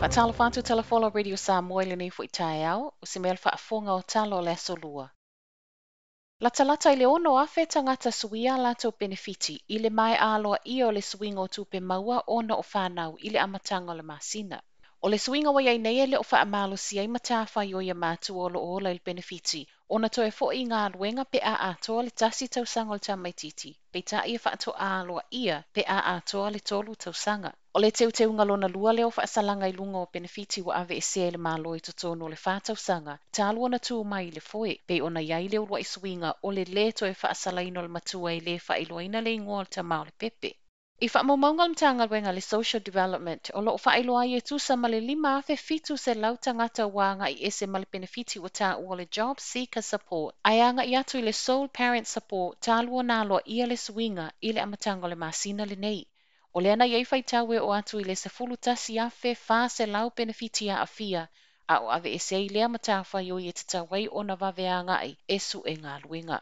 Faatalofa atu Talafola Radio Samoa i lenei foi taeao, o se mea le faafofoga o tala o le Aso Lua. Latalata i le 6,000 tagata suia a latou penefiti i le maea aloaia o le suiga o tupe maua ona o fanau i le amataga o le masina. O le suiga ua i ai nei e le o faamalosia ai matafaioi a matua o lo o ola i le penefiti ona toe foi i galuega pe a atoa le 1 tausaga o le tamaitiiti, peitai e faatoa aloaia pe a atoa le 3 tausaga. O le teuteuga lona lua lea o faasalaga i luga o penefiti ua aveesea e le Malo i totonu o le 4 tausaga talu ona tu mai i le foe, pei ona i ai le uluai suiga o le lē toe faasalaina o le matua e lē faailoaina le igoa o le tama o le pepe. I faamaumauga a le Matagaluega a le Social Development, o lo o faailoa ai e tusa ma le 5,700 tagata ua agai ese ma le penefiti ua taua o le Job Seeker Support ae agai atu i le Sole Parent Support talu ona aloaia le suiga i le amataga o le masina lenei. O lea na i ai faitau e oo atu i le 11,400 penefiti aafia, a o aveese ai lea matafaioi e tatau ai ona vave agai e su'e galuega.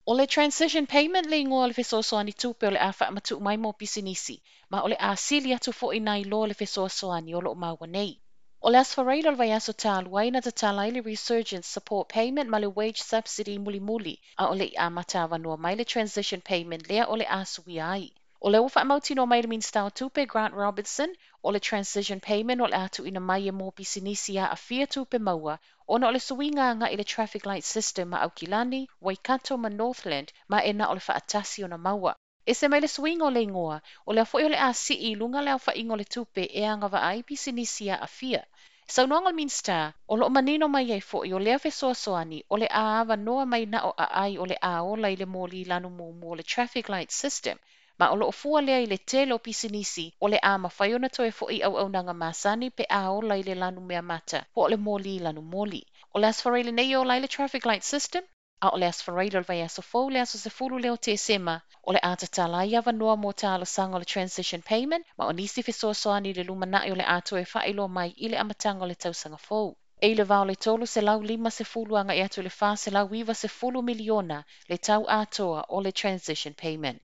O le Transition Payment le igoa o le fesoasoani tupe o le a faamatuu mai mo pisinisi, ma o le a sili atu foi nai lo le fesoasoani o lo o maua nei. O le Aso Faraile o le vaiaso talu ai na tatala ai le Resurgence Support Payment ma le Wage Subsidy mulimuli, a o le i amata avanoa mai le Transition Payment lea o le a suia ai. O lea ua faamautinoa mai le Minisita o Tupe Grant Robertson, o le Transition Payment o le a tuuina mai e mo pisinisi aafia tupe maua ona o le suiga agai i le Traffic Light System ma Aukilani, Waikato ma Northland, ma e na o le faatasi ona maua. Ese mai le suiga o le igoa, o lea foi o le a sii i luga le aofaiga o le tupe e agavaa ai pisinisi aafia. Saunoaga o le Minisita, o lo o manino mai ai foi o lea fesoasoani o le a avanoa mai na o aai o le a ola i le moli lanu mumu o le Traffic Light System, ma o lo o fua lea i le tele o pisinisi o le a mafai ona toe foi i auaunaga masani pe a ola i le lanu mea mata po o le moli lanu moli. O le Aso Faraile nei e ola ai le Traffic Light System, a o le Aso Faraile o le vaiaso fou le aso 10 lea o Tesema o le a tatala ai avanoa mo talosaga o le Transition Payment ma o nisi fesoasoani i le lumanai o le a toe faailoa mai i le amataga o le tausaga fou. E i le va o le 350 agai atu i le 490 miliona le tau atoa o le Transition Payment.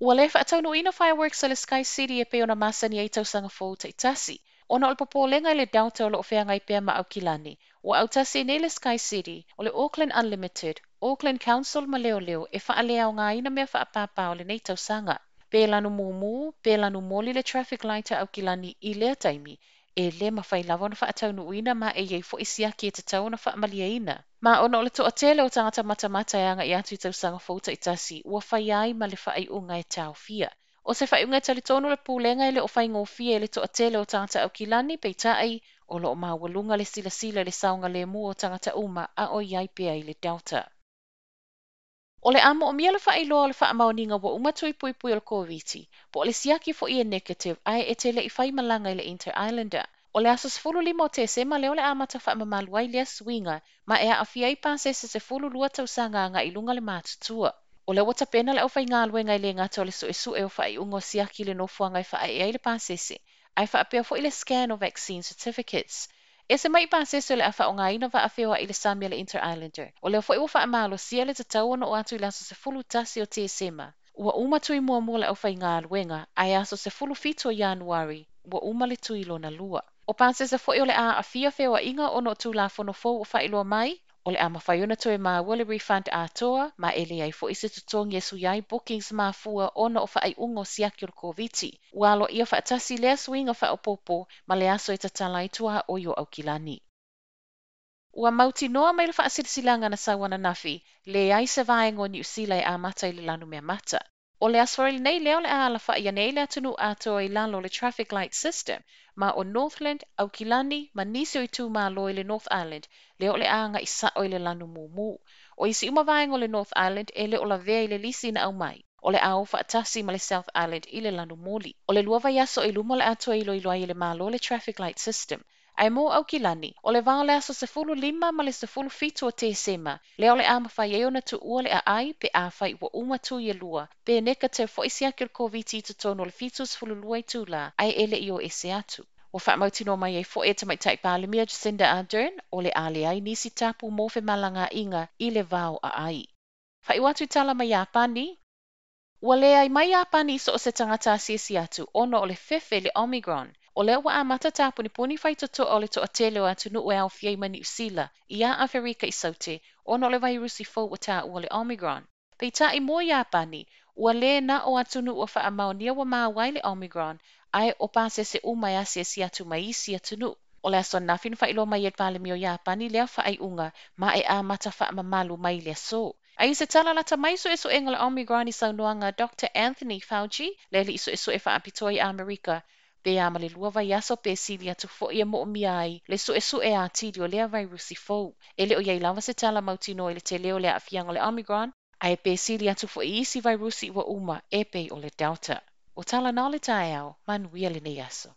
Ua le faataunuuina fireworks a le Sky City e pei ona masani ai tausaga fou taitasi. Ona o le popolega i le Delta o lo o feagai pea ma Aukilani, ua autasi ai nei le Sky City, o le Auckland Unlimited, Auckland Council ma Leoleo e faaleaogaina mea faapāpā o lenei tausaga. Pe lanu mumu, pe lanu moli le traffic light a Aukilani i lea taimi, e le mafai lava ona faataunuuina ma e i ai foi siaki e tatau ona faamalieina. Ma ona o le toatele o tagata matamata e agai atu i tausaga fou taitasi, ua faia ai ma le faaiuga e taofia. O se faaiuga e talitonu le Pulega e le o faigofie i le toatele o tagata Aukilani, peitai, o lo o maualuga le silasila i le saogalemu o tagata uma a o i ai pea i le Delta. O le a moomia le faailoa o le faamaoniga ua uma tui puipui o le Koviti, po o le siaki foi e negative ae e te le i fai malaga i le Interislander. O le aso 15 o Tesema lea o le amata faamamalu ai lea suiga ma e aafia ai pasese 12 tausaga agai i luga le matutua. O lea ua tapena le aufaigaluega i le gata o le suesue o faaiuga o siaki le nofoaga e faaee ai le pasese, ae faapea foi le scan o vaccine certificates. Ese mai i pasese o le a faaaogaina vaa feoai i le sami a le Interislander. O lea foi ua faamalosia le tatau ona oo atu i le aso 11 o Tesema. Ua uma tui muamua le aufaigaluega, ae aso 17 o Ianuari, ua uma le tui lona lua. O pasese foi o le a aafia feoaiga ona o Tulafono fou ua faailoa mai, o le a mafai ona toe maua le refund atoa ma e leai foi se totogi e suia ai bookings mafua ona o faaiuga o siaki o le Koviti. Ua aloaia faatasi lea suiga faaopoopo ma le aso e tatala ai tuaoi o Aukilani. Ua mautinoa mai le faasilasilaga na sau ananafi, leai se vaega o Niu Sila e amata i le lanu mea mata. O le Aso Faraile nei lea o le a alafai ane ai le atunuu atoa i lalo o le Traffic Light System, ma o Northland, Aukilani ma nisi o itumalo i le North Island lea o le a agai sao i le lanu mumu. O isi uma vaega o le North Island e le o lavea i le lisi na aumai, o le a o faatasi ma le South Island i le lanu moli. O le 2 vaiaso i luma o le a toe iloilo ai e le Malo le Traffic Light System. Ae mo Aukilani, o le va o le aso 15 ma le 17 o Tesema, lea o le a mafai ai ona tuua le aai pe afai ua uma tui e lua, pe negative foi siaki o le Koviti i totonu o le 72 itula, ae e le i o ese atu. Ua faamautinoa mai ai foi e Tamaitai Palemia Jacinda Ardern, o le a leai nisi tapu mo femalagaaiga i le va o aai. Faaiu atu i tala mai Iapani, Ua leai mai Iapani i so o se tagata asiasi atu ona o le fefe i le Omicron. O lea ua amata tapunipuni faitotoa o le toatele o atunuu e aofia ai ma Niu Sila ia Aferika i Saute ona o le vairusi fou ua taua o le Omicron. Peitai mo Iapani, ua le na o atunuu ua faamaonia ua maua ai le Omicron, ae o pasese uma e asiasi atu mai isi atunuu. O le aso ananafi na faailoa mai ai e le Palemia o Iapani lea faaiuga ma e amata faamamalu mai le aso. Ae i se tala lata mai suesuega o le Omicron i saunoaga a Doctor Anthony Fauci, le alii suesue faapitoa i Amerika, pe a ma le 2 vaiaso pe sili atu foi e moomia ai le suesue atili o lea vairusi fou. E le o i ai lava se tala mautinoa i le tele o le aafiaga o le Omicron, ae pe sili atu foi i isi vairusi ua uma e pei o le Delta. O tala na o le taeao, manuia lenei aso.